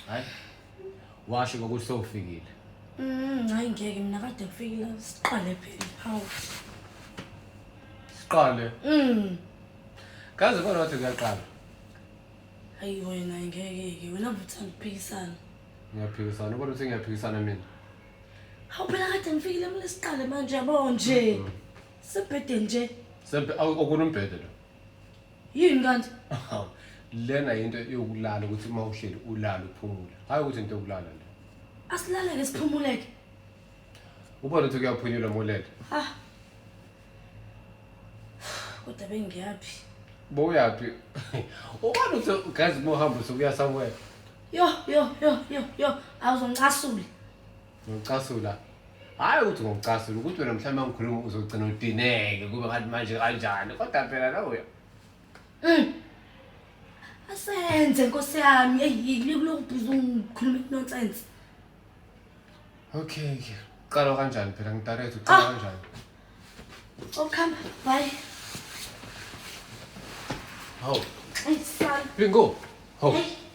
Hayi. Washo ngokuthi sewufikile. Hayi ngeke mina kade ngifikile siqale phela. Hawu. Siqale. Kaze bona wathi kuyaqala. Hayi wena ngeke ke wena uthanda ukuphikisana. Ngiyaphikisana, ubona ukuthi ngiyaphikisana mina. Hawu phela kade ngifikile mina siqale manje yabo nje. Sibhede nje. Sempe okunombhede lo. Yini kanti? Lena into yokulala ukuthi uma uhleli ulala uphumule. Hayi ukuthi into yokulala le. Asilaleke siphumuleke. Ubona ukuthi kuyaphunyulwa molele. Ah. Kodwa bengiyaphi? Bowuyaphi? Ubona ukuthi guys uma uhamba usukuya somewhere. Yo yo yo yo yo awuzongicasula. Ngicasula. Hayi ukuthi ngokucasula ukuthi wena mhlawumbe ngikhuluma uzogcina udineke kube ngathi manje kanjani kodwa phela nawe Asenze nkosi yami eyi likulokhu busy ungikhuluma nonsense. Okay ke. Qala kanjani phela ngidirect uqala kanjani? Okuhamba bye. Hawu. Ay sana. Bingo. Hawu. Hey.